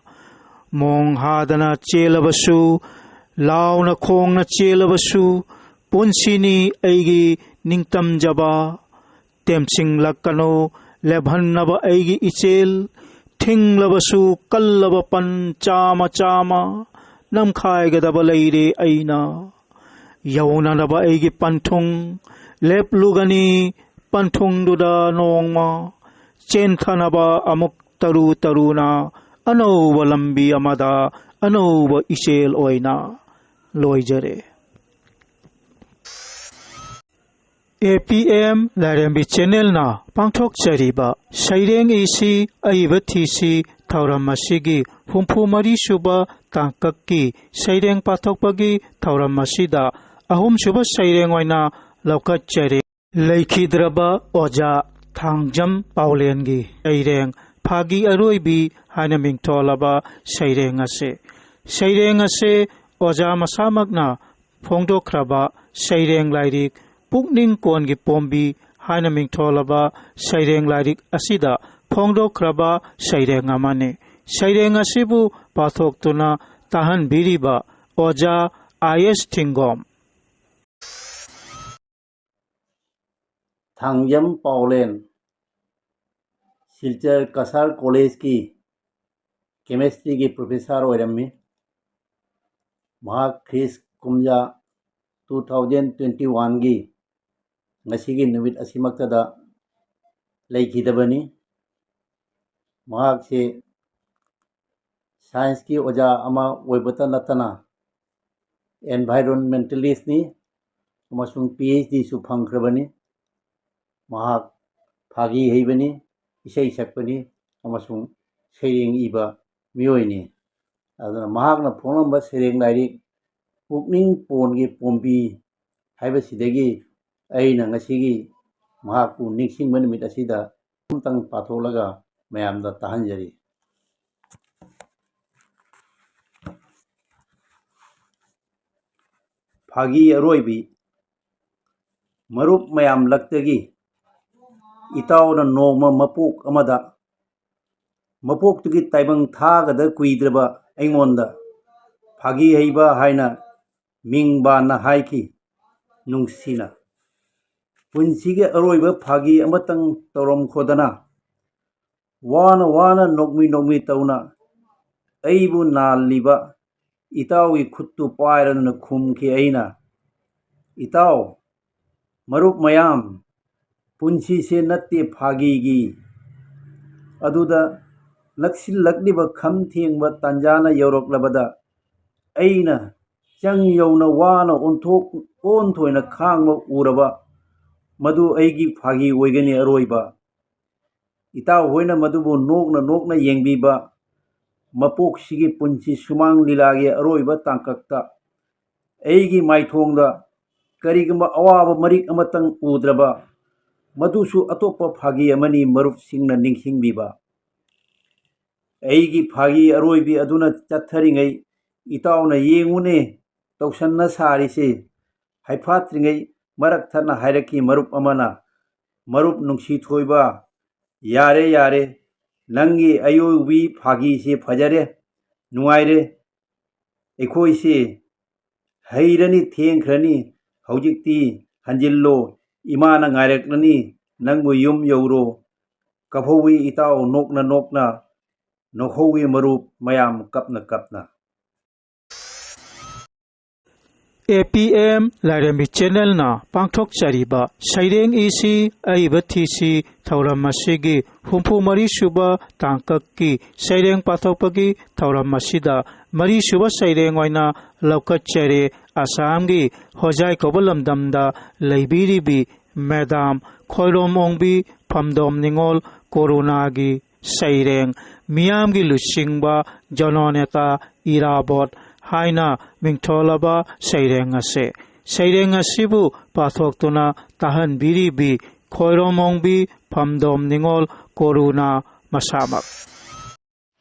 ꯃꯣꯡ ꯍꯥꯗꯅ ꯆꯦꯜꯂꯕꯁꯨ, ꯂꯥꯎꯅ ꯈꯣꯡꯅ ꯆꯦꯜꯂꯕꯁꯨ, ꯄꯨꯟꯁꯤꯅꯤ ꯑꯩꯒꯤ ꯅꯤꯡꯇꯝꯖꯕ꯫ ꯇꯦꯝꯁꯤꯡꯂꯛꯀꯅꯨ ꯂꯦꯞꯍꯟꯅꯕ ꯑꯩꯒꯤ ꯏꯆꯦꯜ꯫ ꯊꯤꯡꯂꯕꯁꯨ ꯀꯜꯂꯕ ꯄꯟ ꯆꯥꯝꯃ ꯆꯥꯝꯃ ꯅꯝꯈꯥꯏꯒꯗꯕ ꯂꯩꯔꯦ ꯑꯩꯅ꯫ ꯌꯧꯅꯅꯕ ꯑꯩꯒꯤ ꯄꯟꯊꯨꯡ ꯂꯦꯞꯂꯨꯒꯅꯤ꯫ ꯄꯟꯊꯨꯡꯗꯨꯗ ꯅꯣꯡꯃ ꯆꯦꯟꯊꯅꯕ ꯑꯃꯨꯛ ꯇꯔꯨ ꯇꯔꯨꯅ ꯑꯅꯧꯕ ꯂꯝꯕꯤ ꯑꯃꯗ ꯑꯅꯧꯕ ꯏꯆꯦꯜ ꯑꯣꯏꯅ꯫ ꯂꯣꯏꯖꯔꯦ꯫ ꯑꯦ ꯄꯤ ꯑꯦꯝ ꯂꯥꯏꯔꯦꯝꯕꯤ ꯆꯦꯅꯦꯜꯅ ꯄꯥꯡꯊꯣꯛꯆꯔꯤꯕ ꯁꯩꯔꯦꯡ ꯏꯁꯤ ꯑꯏꯕ ꯊꯤꯁꯤ ꯊꯧꯔꯝ ꯑꯁꯤꯒꯤ ꯍꯨꯝꯐꯨ ꯃꯔꯤ ꯁꯨꯕ ꯇꯥꯡꯀꯛꯀꯤ ꯁꯩꯔꯦꯡ ꯄꯥꯊꯣꯛꯄꯒꯤ ꯊꯧꯔꯝ ꯑꯁꯤꯗ ꯑꯍꯨꯝꯁꯨꯕ ꯁꯩꯔꯦꯡ ꯑꯣꯏꯅ ꯂꯧꯈꯠꯆꯔꯤ꯫ ꯂꯩꯈꯤꯗ꯭ꯔꯕ ꯑꯣꯖꯥ ꯊꯥꯡꯖꯝ ꯄꯥꯎꯂꯦꯟꯒꯤ ꯁꯩꯔꯦꯡ ꯐꯥꯒꯤ ꯑꯔꯣꯏꯕꯤ ꯍꯥꯏꯅ ꯃꯤꯡꯊꯣꯜꯂꯕ ꯁꯩꯔꯦꯡ ꯑꯁꯤ꯫ ꯁꯩꯔꯦꯡ ꯑꯁꯤ ꯑꯣꯖꯥ ꯃꯁꯥꯃꯛꯅ ꯐꯣꯡꯗꯣꯛꯈ꯭ꯔꯕ ꯁꯩꯔꯦꯡ ꯂꯥꯏꯔꯤꯛ ꯄꯨꯛꯅꯤꯡ ꯀꯣꯟꯒꯤ ꯄꯣꯝꯕꯤ ꯍꯥꯏꯅ ꯃꯤꯡꯊꯣꯜꯂꯕ ꯁꯩꯔꯦꯡ ꯂꯥꯏꯔꯤꯛ ꯑꯁꯤꯗ ꯐꯣꯡꯗꯣꯛꯈ꯭ꯔꯕ ꯁꯩꯔꯦꯡ ꯑꯃꯅꯤ꯫ ꯁꯩꯔꯦꯡ ꯑꯁꯤꯕꯨ ꯄꯥꯊꯣꯛꯇꯨꯅ ꯇꯥꯍꯟꯕꯤꯔꯤꯕ ꯑꯣꯖꯥ ꯑꯥꯏ ꯑꯦꯁ ꯊꯤꯡꯒꯣꯝ꯫ ꯊꯥꯡꯖꯝ ꯄꯥꯎꯂꯦꯟ ꯁꯤꯜꯆꯔ ꯀꯁꯥꯔ ꯀꯣꯂꯦꯖꯀꯤ ꯀꯦꯃꯦꯁꯇ꯭ꯔꯤꯒꯤ ꯄ꯭ꯔꯣꯐꯦꯁꯥꯔ ꯑꯣꯏꯔꯝꯃꯤ꯫ ꯃꯍꯥꯛ ꯈ꯭ꯔꯤꯁ ꯀꯨꯝꯖꯥ ꯇꯨ ꯊꯥꯎꯖꯟ ꯇ꯭ꯋꯦꯟꯇꯤ ꯋꯥꯟꯒꯤ ꯉꯁꯤꯒꯤ ꯅꯨꯃꯤꯠ ꯑꯁꯤꯃꯛꯇꯗ ꯂꯩꯈꯤꯗꯕꯅꯤ꯫ ꯃꯍꯥꯛꯁꯤ ꯁꯥꯏꯟꯁꯀꯤ ꯑꯣꯖꯥ ꯑꯃ ꯑꯣꯏꯕꯇ ꯅꯠꯇꯅ environmentalistꯅꯤ ꯑꯃꯁꯨꯡ ꯄꯤ ꯑꯩꯆ ꯗꯤꯁꯨ ꯐꯪꯈ꯭ꯔꯕꯅꯤ꯫ ꯃꯍꯥꯛ ꯐꯥꯒꯤ ꯍꯩꯕꯅꯤ, ꯏꯁꯩ ꯁꯛꯄꯅꯤ ꯑꯃꯁꯨꯡ ꯁꯩꯔꯦꯡ ꯏꯕ ꯃꯤꯑꯣꯏꯅꯤ꯫ ꯑꯗꯨꯅ ꯃꯍꯥꯛꯅ ꯐꯣꯡꯂꯝꯕ ꯁꯩꯔꯦꯡ ꯂꯥꯏꯔꯤꯛ ꯄꯨꯛꯅꯤꯡ ꯄꯣꯟꯒꯤ ꯄꯣꯝꯕꯤ ꯍꯥꯏꯕꯁꯤꯗꯒꯤ ꯑꯩꯅ ꯉꯁꯤꯒꯤ ꯃꯍꯥꯛꯄꯨ ꯅꯤꯡꯁꯤꯡꯕ ꯅꯨꯃꯤꯠ ꯑꯁꯤꯗ ꯑꯃꯇꯪ ꯄꯥꯊꯣꯛꯂꯒ ꯃꯌꯥꯝꯗ ꯇꯥꯍꯟꯖꯔꯤ꯫ ꯐꯥꯒꯤ ꯑꯔꯣꯏꯕꯤ꯫ ꯃꯔꯨꯞ ꯃꯌꯥꯝ ꯂꯛꯇꯒꯤ ꯏꯇꯥꯎꯅ ꯅꯣꯡꯃ ꯃꯄꯣꯛ ꯑꯃꯗ, ꯃꯄꯣꯛꯇꯨꯒꯤ ꯇꯥꯏꯕꯪ ꯊꯥꯒꯗ ꯀꯨꯏꯗ꯭ꯔꯕ ꯑꯩꯉꯣꯟꯗ ꯐꯥꯒꯤ ꯍꯩꯕ ꯍꯥꯏꯅ ꯃꯤꯡ ꯕꯥꯟꯅ ꯍꯥꯏꯈꯤ ꯅꯨꯡꯁꯤꯅ꯫ ꯄꯨꯟꯁꯤꯒꯤ ꯑꯔꯣꯏꯕ ꯐꯥꯒꯤ ꯑꯃꯇꯪ ꯇꯧꯔꯝꯈꯣꯗꯅ꯫ ꯋꯥꯅ ꯋꯥꯅ ꯅꯣꯛꯃꯤ ꯅꯣꯛꯃꯤ ꯇꯧꯅ ꯑꯩꯕꯨ ꯅꯥꯜꯂꯤꯕ ꯏꯇꯥꯎꯒꯤ ꯈꯨꯠꯇꯨ ꯄꯥꯏꯔꯗꯨꯅ ꯈꯨꯝꯈꯤ ꯑꯩꯅ, "ꯏꯇꯥꯎ, ꯃꯔꯨꯞ ꯃꯌꯥꯝ, ꯄꯨꯟꯁꯤꯁꯦ ꯅꯠꯇꯦ ꯐꯥꯒꯤꯒꯤ"꯫ ꯑꯗꯨꯗ ꯅꯛꯁꯤꯜꯂꯛꯂꯤꯕ ꯈꯝ ꯊꯦꯡꯕ ꯇꯥꯟꯖꯥꯅ ꯌꯧꯔꯛꯂꯕꯗ ꯑꯩꯅ ꯆꯪ ꯌꯧꯅ ꯋꯥꯅ ꯑꯣꯟꯊꯣꯛ-, ꯑꯣꯟꯊꯣꯏꯅ ꯈꯥꯡꯕ ꯎꯔꯕ ꯃꯗꯨ ꯑꯩꯒꯤ ꯐꯥꯒꯤ ꯑꯣꯏꯒꯅꯤ ꯑꯔꯣꯏꯕ꯫ ꯏꯇꯥꯎ ꯍꯣꯏꯅ ꯃꯗꯨꯕꯨ ꯅꯣꯛꯅ ꯅꯣꯛꯅ ꯌꯦꯡꯕꯤꯕ, ꯃꯄꯣꯛꯁꯤꯒꯤ ꯄꯨꯟꯁꯤ ꯁꯨꯃꯥꯡ ꯂꯤꯂꯥꯒꯤ ꯑꯔꯣꯏꯕ ꯇꯥꯡꯀꯛꯇ ꯑꯩꯒꯤ ꯃꯥꯏꯊꯣꯡꯗ ꯀꯔꯤꯒꯨꯝꯕ ꯑꯋꯥꯕ ꯃꯔꯤꯛ ꯑꯃꯇꯪ ꯎꯗ꯭ꯔꯕ, ꯃꯗꯨꯁꯨ ꯑꯇꯣꯞꯄ ꯐꯥꯒꯤ ꯑꯃꯅꯤ ꯃꯔꯨꯞꯁꯤꯡꯅ ꯅꯤꯡꯁꯤꯡꯕꯤꯕ꯫ ꯑꯩꯒꯤ ꯐꯥꯒꯤ ꯑꯔꯣꯏꯕꯤ ꯑꯗꯨꯅ ꯆꯠꯊꯔꯤꯉꯩ ꯏꯇꯥꯎꯅ ꯌꯦꯡꯉꯨꯅꯦ ꯇꯧꯁꯟꯅ ꯁꯥꯔꯤꯁꯦ, ꯍꯩꯐꯥꯠꯇ꯭ꯔꯤꯉꯩ ꯃꯔꯛ ꯊꯠꯅ ꯍꯥꯏꯔꯛꯈꯤ ꯃꯔꯨꯞ ꯑꯃꯅ, "ꯃꯔꯨꯞ ꯅꯨꯡꯁꯤ ꯊꯣꯏꯕ, ꯌꯥꯔꯦ, ꯌꯥꯔꯦ, ꯅꯪꯒꯤ ꯑꯌꯣꯏꯕꯤ ꯐꯥꯒꯤꯁꯦ ꯐꯖꯔꯦ, ꯅꯨꯡꯉꯥꯏꯔꯦ꯫ ꯑꯩꯈꯣꯏꯁꯦ ꯍꯩꯔꯅꯤ, ꯊꯦꯡꯈ꯭ꯔꯅꯤ, ꯍꯧꯖꯤꯛꯇꯤ ꯍꯟꯖꯤꯜꯂꯣ, ꯏꯃꯥꯅ ꯉꯥꯏꯔꯛꯂꯅꯤ, ꯅꯪꯕꯨ ꯌꯨꯝ ꯌꯧꯔꯣ"꯫ ꯀꯐꯧꯏ ꯏꯇꯥꯎ ꯅꯣꯛꯅ ꯅꯣꯛꯅ, ꯅꯣꯛꯍꯧꯋꯤ ꯃꯔꯨꯞ ꯃꯌꯥꯝ ꯀꯞꯅ ꯀꯞꯅ꯫ ꯑꯦ ꯄꯤ ꯑꯦꯝ ꯂꯥꯏꯔꯦꯝꯕꯤ ꯆꯦꯅꯦꯜꯅ ꯄꯥꯡꯊꯣꯛꯆꯔꯤꯕ ꯁꯩꯔꯦꯡ ꯏꯁꯤ ꯑꯏꯕ ꯊꯤꯁꯤ ꯊꯧꯔꯝ ꯑꯁꯤꯒꯤ ꯍꯨꯝꯐꯨ ꯃꯔꯤ ꯁꯨꯕ ꯇꯥꯡꯀꯛꯀꯤ ꯁꯩꯔꯦꯡ ꯄꯥꯊꯣꯛꯄꯒꯤ ꯊꯧꯔꯝ ꯑꯁꯤꯗ ꯃꯔꯤ ꯁꯨꯕ ꯁꯩꯔꯦꯡ ꯑꯣꯏꯅ ꯂꯧꯈꯠꯆꯔꯦ꯫ ꯑꯁꯥꯝꯒꯤ ꯍꯣꯖꯥꯏ ꯀꯧꯕ ꯂꯝꯗꯝꯗ ꯂꯩꯕꯤꯔꯤꯕꯤ ꯃꯦꯗꯥꯝ ꯈꯣꯏꯔꯣꯝ ꯑꯣꯡꯕꯤ ꯐꯝꯗꯣꯝ ꯅꯤꯉꯣꯜ ꯀꯣꯔꯣꯅꯥꯒꯤ ꯁꯩꯔꯦꯡ, ꯃꯤꯌꯥꯝꯒꯤ ꯂꯨꯆꯤꯡꯕ ꯖꯣꯅꯣꯅꯦꯇꯥ ꯏꯔꯥꯕꯣꯠ ꯍꯥꯏꯅ ꯃꯤꯡꯊꯣꯜꯂꯕ ꯁꯩꯔꯦꯡ ꯑꯁꯦ꯫ ꯁꯩꯔꯦꯡ ꯑꯁꯤꯕꯨ ꯄꯥꯊꯣꯛꯇꯨꯅ ꯇꯥꯍꯟꯕꯤꯔꯤꯕꯤ ꯈꯣꯏꯔꯣꯝ ꯑꯣꯡꯕꯤ ꯐꯝꯗꯣꯝ ꯅꯤꯉꯣꯜ ꯀꯣꯔꯨꯅꯥ ꯃꯁꯥꯃꯛ꯫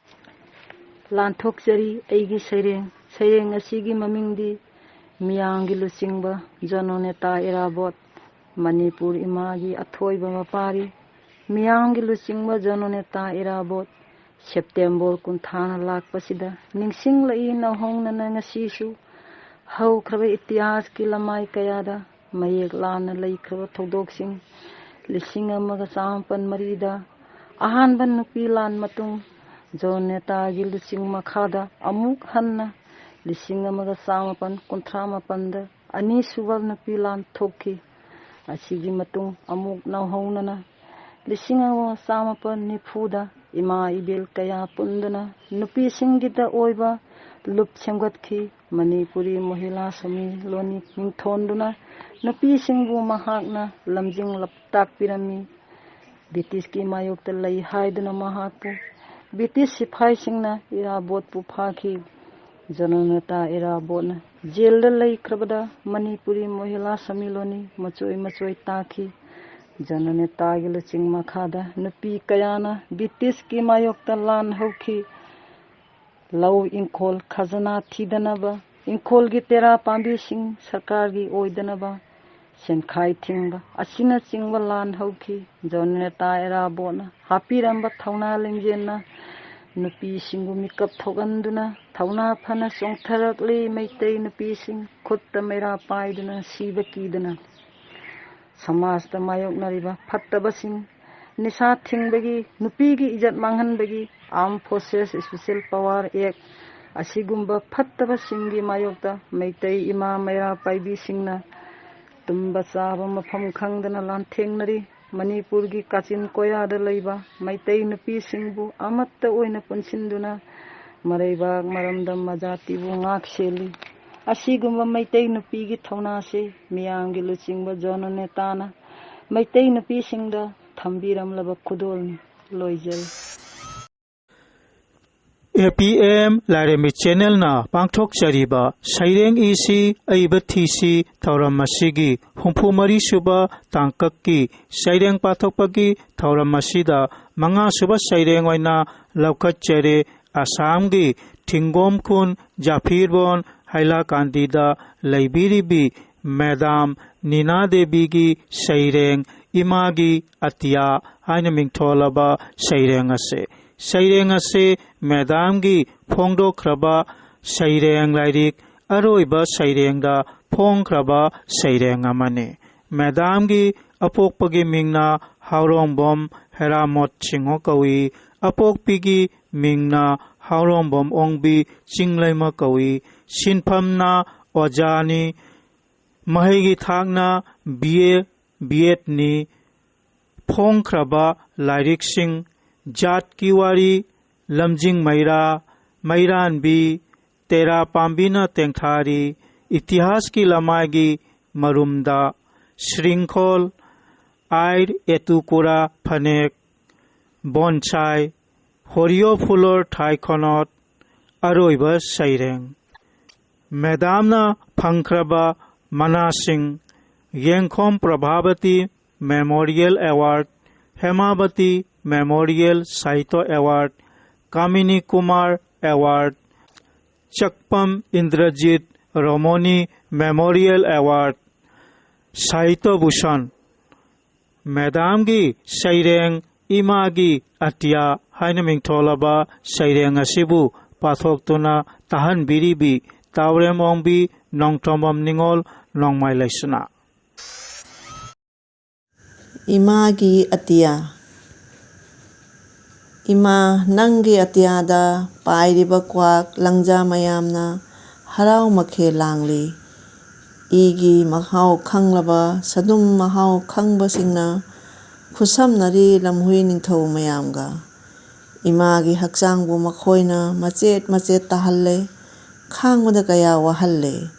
ꯂꯥꯟꯊꯣꯛꯆꯔꯤ ꯑꯩꯒꯤ ꯁꯩꯔꯦꯡ꯫ ꯁꯩꯔꯦꯡ ꯑꯁꯤꯒꯤ ꯃꯃꯤꯡꯗꯤ ꯃꯤꯌꯥꯝꯒꯤ ꯂꯨꯆꯤꯡꯕ ꯖꯣꯅꯣꯅꯦꯇꯥ ꯏꯔꯥꯕꯣꯠ, ꯃꯅꯤꯄꯨꯔ ꯏꯃꯥꯒꯤ ꯑꯊꯣꯏꯕ ꯃꯄꯥꯔꯤ꯫ ꯃꯤꯌꯥꯝꯒꯤ ꯂꯨꯆꯤꯡꯕ ꯖꯣꯅꯣꯅꯦꯇꯥ ꯏꯔꯥꯕꯣꯠ, ꯁꯦꯞꯇꯦꯝꯕꯔ ꯀꯨꯟꯊ꯭ꯔꯥꯅ ꯂꯥꯛꯄꯁꯤꯗ ꯅꯤꯡꯁꯤꯡꯂꯛꯏ ꯅꯧꯍꯧꯅꯅ ꯉꯁꯤꯁꯨ꯫ ꯍꯧꯈ꯭ꯔꯕ ꯏꯇꯤꯍꯥꯁꯀꯤ ꯂꯃꯥꯏ ꯀꯌꯥꯗ ꯃꯌꯦꯛ ꯂꯥꯟꯅ ꯂꯩꯈ꯭ꯔꯕ ꯊꯧꯗꯣꯛꯁꯤꯡ꯫ ꯂꯤꯁꯤꯡ ꯑꯃꯒ ꯆꯥꯃꯥꯄꯟ ꯃꯔꯤꯗ ꯑꯍꯥꯟꯕ ꯅꯨꯄꯤ ꯂꯥꯟ ꯃꯇꯨꯡ ꯖꯣꯅꯦꯇꯥꯒꯤ ꯂꯨꯆꯤꯡ ꯃꯈꯥꯗ ꯑꯃꯨꯛ ꯍꯟꯅ ꯂꯤꯁꯤꯡ ꯑꯃꯒ ꯆꯥꯃꯥꯄꯟ ꯀꯨꯟꯊ꯭ꯔꯥ ꯃꯥꯄꯟꯗ ꯑꯅꯤꯁꯨꯕ ꯅꯨꯄꯤ ꯂꯥꯟ ꯊꯣꯛꯈꯤ꯫ ꯑꯁꯤꯒꯤ ꯃꯇꯨꯡ ꯑꯃꯨꯛ ꯅꯧꯍꯧꯅꯅ ꯂꯤꯁꯤꯡ ꯑꯃꯒ ꯆꯥꯃꯥꯄꯟ ꯅꯤꯐꯨꯗ ꯏꯃꯥ ꯏꯕꯦꯜ ꯀꯌꯥ ꯄꯨꯟꯗꯨꯅ ꯅꯨꯄꯤꯁꯤꯡꯒꯤꯗ ꯑꯣꯏꯕ ꯂꯨꯞ ꯁꯦꯝꯒꯠꯈꯤ꯫ ꯃꯅꯤꯄꯨꯔꯤ ꯃꯣꯍꯤꯂꯥ ꯁꯃꯤꯂꯣꯅꯤ ꯃꯤꯡꯊꯣꯟꯗꯨꯅ ꯅꯨꯄꯤꯁꯤꯡꯕꯨ ꯃꯍꯥꯛꯅ ꯂꯝꯖꯤꯡ ꯂꯝꯇꯥꯛꯄꯤꯔꯝꯃꯤ꯫ ꯕ꯭ꯔꯤꯇꯤꯁꯀꯤ ꯃꯥꯌꯣꯛꯇ ꯂꯩ ꯍꯥꯏꯗꯨꯅ ꯃꯍꯥꯛꯄꯨ ꯕ꯭ꯔꯤꯇꯤꯁ ꯁꯤꯐꯥꯏꯁꯤꯡꯅ ꯏꯔꯥꯕꯣꯠꯄꯨ ꯐꯥꯈꯤ꯫ ꯖꯅꯅꯦꯇꯥ ꯏꯔꯥꯕꯣꯠꯅ ꯖꯦꯜꯗ ꯂꯩꯈ꯭ꯔꯕꯗ ꯃꯅꯤꯄꯨꯔꯤ ꯃꯣꯍꯤꯂꯥ ꯁꯃꯤꯂꯣꯅꯤ ꯃꯆꯣꯏ ꯃꯆꯣꯏ ꯇꯥꯈꯤ꯫ ꯖꯅꯅꯦꯇꯥꯒꯤ ꯂꯨꯆꯤꯡ ꯃꯈꯥꯗ ꯅꯨꯄꯤ ꯀꯌꯥꯅ ꯕ꯭ꯔꯤꯇꯤꯁꯀꯤ ꯃꯥꯌꯣꯛꯇ ꯂꯥꯟ ꯍꯧꯈꯤ꯫ ꯂꯧ ꯏꯪꯈꯣꯜ ꯈꯖꯅꯥ ꯊꯤꯗꯅꯕ, ꯏꯪꯈꯣꯜꯒꯤ ꯇꯦꯔꯥ ꯄꯥꯝꯕꯤꯁꯤꯡ ꯁꯔꯀꯥꯔꯒꯤ ꯑꯣꯏꯗꯅꯕ, ꯁꯦꯟꯈꯥꯏ ꯊꯤꯡꯕ ꯑꯁꯤꯅꯆꯤꯡꯕ ꯂꯥꯟ ꯍꯧꯈꯤ꯫ ꯖꯣꯟꯅꯦꯇꯥ ꯏꯔꯥꯕꯣꯠꯅ ꯍꯥꯞꯄꯤꯔꯝꯕ ꯊꯧꯅꯥ ꯂꯤꯡꯖꯦꯜꯅ ꯅꯨꯄꯤꯁꯤꯡꯕꯨ ꯃꯤꯀꯞ ꯊꯣꯛꯍꯟꯗꯨꯅ, ꯊꯧꯅꯥ ꯐꯅ ꯆꯣꯡꯊꯔꯛꯂꯤ꯫ ꯃꯩꯇꯩ ꯅꯨꯄꯤꯁꯤꯡ ꯈꯨꯠꯇ ꯃꯩꯔꯥ ꯄꯥꯏꯗꯨꯅ, ꯁꯤꯕ ꯀꯤꯗꯅ ꯁꯃꯥꯖꯇ ꯃꯥꯌꯣꯛꯅꯔꯤꯕ ꯐꯠꯇꯕꯁꯤꯡ, ꯅꯤꯁꯥ ꯊꯤꯡꯕꯒꯤ, ꯅꯨꯄꯤꯒꯤ ꯏꯖꯠ ꯃꯥꯡꯍꯟꯕꯒꯤ, Armed Forces Special Power Act ꯑꯁꯤꯒꯨꯝꯕ ꯐꯠꯇꯕꯁꯤꯡꯒꯤ ꯃꯥꯌꯣꯛꯇ ꯃꯩꯇꯩ ꯏꯃꯥ ꯃꯩꯔꯥ ꯄꯥꯏꯕꯤꯁꯤꯡꯅ ꯇꯨꯝꯕ ꯆꯥꯕ ꯃꯐꯝ ꯈꯪꯗꯅ ꯂꯥꯟꯊꯦꯡꯅꯔꯤ꯫ ꯃꯅꯤꯄꯨꯔꯒꯤ ꯀꯥꯆꯤꯟ ꯀꯣꯌꯥꯗ ꯂꯩꯕ ꯃꯩꯇꯩ ꯅꯨꯄꯤꯁꯤꯡꯕꯨ ꯑꯃꯠꯇ ꯑꯣꯏꯅ ꯄꯨꯟꯁꯤꯟꯗꯨꯅ ꯃꯔꯩꯕꯥꯛ ꯃꯔꯝꯗꯝ ꯃꯖꯥꯇꯤꯕꯨ ꯉꯥꯛ ꯁꯦꯜꯂꯤ꯫ ꯑꯁꯤꯒꯨꯝꯕ ꯃꯩꯇꯩ ꯅꯨꯄꯤꯒꯤ ꯊꯧꯅꯥꯁꯤ ꯃꯤꯌꯥꯝꯒꯤ ꯂꯨꯆꯤꯡꯕ ꯖꯣꯟ ꯅꯦꯇꯥꯅ ꯃꯩꯇꯩ ꯅꯨꯄꯤꯁꯤꯡꯗ ꯊꯝꯕꯤꯔꯝꯂꯕ ꯈꯨꯗꯣꯜꯅꯤ꯫ ꯂꯣꯏꯖꯔꯦ꯫ ꯑꯦ ꯄꯤ ꯑꯦꯝ ꯂꯥꯏꯔꯦꯝꯕꯤ ꯆꯦꯅꯦꯜꯅ ꯄꯥꯡꯊꯣꯛꯆꯔꯤꯕ ꯁꯩꯔꯦꯡ ꯏꯁꯤ ꯑꯏꯕ ꯊꯤꯁꯤ ꯊꯧꯔꯝ ꯑꯁꯤꯒꯤ ꯍꯨꯝꯐꯨ ꯃꯔꯤ ꯁꯨꯕ ꯇꯥꯡꯀꯛꯀꯤ ꯁꯩꯔꯦꯡ ꯄꯥꯊꯣꯛꯄꯒꯤ ꯊꯧꯔꯝ ꯑꯁꯤꯗ ꯃꯉꯥ ꯁꯨꯕ ꯁꯩꯔꯦꯡ ꯑꯣꯏꯅ ꯂꯧꯈꯠꯆꯔꯦ꯫ ꯑꯁꯥꯝꯒꯤ ꯊꯤꯡꯒꯣꯝ ꯈꯨꯟ ꯖꯥꯐꯤꯔꯕꯣꯟ ꯍꯥꯏꯂꯥꯀꯥꯟꯗꯤꯗ ꯂꯩꯕꯤꯔꯤꯕꯤ ꯃꯦꯗꯥꯝ ꯅꯤꯅꯥ ꯗꯦꯕꯤꯒꯤ ꯁꯩꯔꯦꯡ ꯏꯃꯥꯒꯤ ꯑꯇꯤꯌꯥ ꯍꯥꯏꯅ ꯃꯤꯡꯊꯣꯜꯂꯕ ꯁꯩꯔꯦꯡ ꯑꯁꯦ꯫ ꯁꯩꯔꯦꯡ ꯑꯁꯦ ꯃꯦꯗꯥꯝꯒꯤ ꯐꯣꯡꯗꯣꯛꯈ꯭ꯔꯕ ꯁꯩꯔꯦꯡ ꯂꯥꯏꯔꯤꯛ ꯑꯔꯣꯏꯕ ꯁꯩꯔꯦꯡꯗ ꯐꯣꯡꯈ꯭ꯔꯕ ꯁꯩꯔꯦꯡ ꯑꯃꯅꯤ꯫ ꯃꯦꯗꯥꯝꯒꯤ ꯑꯄꯣꯛꯄꯒꯤ ꯃꯤꯡꯅ ꯍꯥꯎꯔꯣꯡꯕꯝ ꯍꯦꯔꯥꯃꯣꯠ ꯁꯤꯡꯍ ꯀꯧꯏ꯫ ꯑꯄꯣꯛꯄꯤꯒꯤ ꯃꯤꯡꯅ ꯍꯥꯎꯔꯣꯡꯕꯝ ꯑꯣꯡꯕꯤ ꯆꯤꯡꯂꯩꯃ ꯀꯧꯏ꯫ ꯁꯤꯟꯐꯝꯅ ꯑꯣꯖꯥꯅꯤ꯫ ꯃꯍꯩꯒꯤ ꯊꯥꯛꯅ ꯕꯤ ꯑꯦ, ꯕꯤ ꯑꯦꯗꯅꯤ꯫ ꯐꯣꯡꯈ꯭ꯔꯕ ꯂꯥꯏꯔꯤꯛꯁꯤꯡ, ꯖꯥꯠꯀꯤ ꯋꯥꯔꯤ, ꯂꯝꯖꯤꯡ ꯃꯩꯔꯥ, ꯃꯩꯔꯥꯟꯕꯤ, ꯇꯦꯔꯥ ꯄꯥꯝꯕꯤꯅ ꯇꯦꯡꯊꯥꯔꯤ, ꯏꯇꯤꯍꯥꯁꯀꯤ ꯂꯃꯥꯏꯒꯤ ꯃꯔꯨꯝꯗ, ꯁ꯭ꯔꯤꯡꯈꯣꯜ, ꯑꯥꯏꯔ ꯑꯦꯇꯨꯀꯨꯔꯥ ꯐꯅꯦꯛ, ꯕꯣꯟꯁꯥꯏ, ꯍꯣꯔꯤꯌꯣ ꯐꯨꯂꯣꯔ ꯊꯥꯏꯈꯣꯅꯣꯠ, ꯑꯔꯣꯏꯕ ꯁꯩꯔꯦꯡ꯫ ꯃꯦꯗꯥꯝꯅ ꯐꯪꯈ꯭ꯔꯕ ꯃꯅꯥꯁꯤꯡ: Yengkhom Prabhabati memorial award, Hemabati memorial Sahitya award, Kamini Kumar award, Chakpam Indrajit Romoni memorial award, Sahitya Bhushan. ꯃꯦꯗꯥꯝꯒꯤ ꯁꯩꯔꯦꯡ ꯏꯃꯥꯒꯤ ꯑꯇꯤꯌꯥ ꯍꯥꯏꯅ ꯃꯤꯡꯊꯣꯜꯂꯕ ꯁꯩꯔꯦꯡ ꯑꯁꯤꯕꯨ ꯄꯥꯊꯣꯛꯇꯨꯅ ꯇꯥꯍꯟꯕꯤꯔꯤꯕꯤ ꯇꯥꯎꯔꯦꯝ ꯑꯣꯡꯕꯤ ꯅꯣꯡꯊꯣꯝꯕꯝ ꯅꯤꯉꯣꯜ ꯅꯣꯡꯃꯥꯏ ꯂꯩꯁꯅꯥ꯫ ꯏꯃꯥꯒꯤ ꯑꯇꯤꯌꯥ꯫ ꯏꯃꯥ, ꯅꯪꯒꯤ ꯑꯇꯤꯌꯥꯗ ꯄꯥꯏꯔꯤꯕ ꯀ꯭ꯋꯥꯛ ꯂꯪꯖꯥ ꯃꯌꯥꯝꯅ ꯍꯔꯥꯎ ꯃꯈꯦꯜ ꯂꯥꯡꯂꯤ꯫ ꯏꯒꯤ ꯃꯍꯥꯎ ꯈꯪꯂꯕ ꯁꯗꯨꯝ ꯃꯍꯥꯎ ꯈꯪꯕꯁꯤꯡꯅ ꯈꯨꯠꯁꯝꯅꯔꯤ ꯂꯝꯍꯨꯏ ꯅꯤꯡꯊꯧ ꯃꯌꯥꯝꯒ꯫ ꯏꯃꯥꯒꯤ ꯍꯛꯆꯥꯡꯕꯨ ꯃꯈꯣꯏꯅ ꯃꯆꯦꯠ ꯃꯆꯦꯠ ꯇꯥꯍꯜꯂꯦ, ꯈꯥꯡꯕꯗ ꯀꯌꯥ ꯋꯥꯍꯜꯂꯦ꯫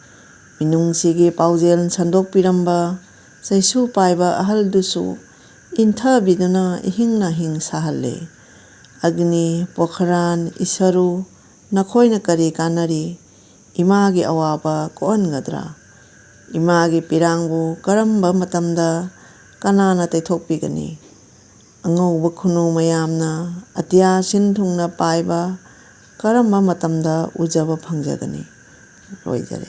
ꯃꯤꯅꯨꯡꯁꯤꯒꯤ ꯄꯥꯎꯖꯦꯜ ꯁꯟꯗꯣꯛꯄꯤꯔꯝꯕ ꯆꯩꯁꯨ ꯄꯥꯏꯕ ꯑꯍꯜꯗꯨꯁꯨ ꯏꯟꯊꯕꯤꯗꯨꯅ ꯏꯍꯤꯡ ꯅꯥꯍꯤꯡ ꯁꯥꯍꯜꯂꯦ꯫ ꯑꯒꯅꯤ, ꯄꯣꯈꯔꯥꯟ, ꯏꯁꯔꯨ, ꯅꯈꯣꯏꯅ ꯀꯔꯤ ꯀꯥꯟꯅꯔꯤ? ꯏꯃꯥꯒꯤ ꯑꯋꯥꯕ ꯀꯣꯛꯍꯟꯒꯗ꯭ꯔꯥ? ꯏꯃꯥꯒꯤ ꯄꯤꯔꯥꯡꯕꯨ ꯀꯔꯝꯕ ꯃꯇꯝꯗ ꯀꯅꯥꯅ ꯇꯩꯊꯣꯛꯄꯤꯒꯅꯤ? ꯑꯉꯧꯕ ꯈꯨꯅꯨ ꯃꯌꯥꯝꯅ ꯑꯇꯤꯌꯥ ꯁꯤꯟ ꯊꯨꯡꯅ ꯄꯥꯏꯕ ꯀꯔꯝꯕ ꯃꯇꯝꯗ ꯎꯖꯕ ꯐꯪꯖꯒꯅꯤ? ꯂꯣꯏꯖꯔꯦ꯫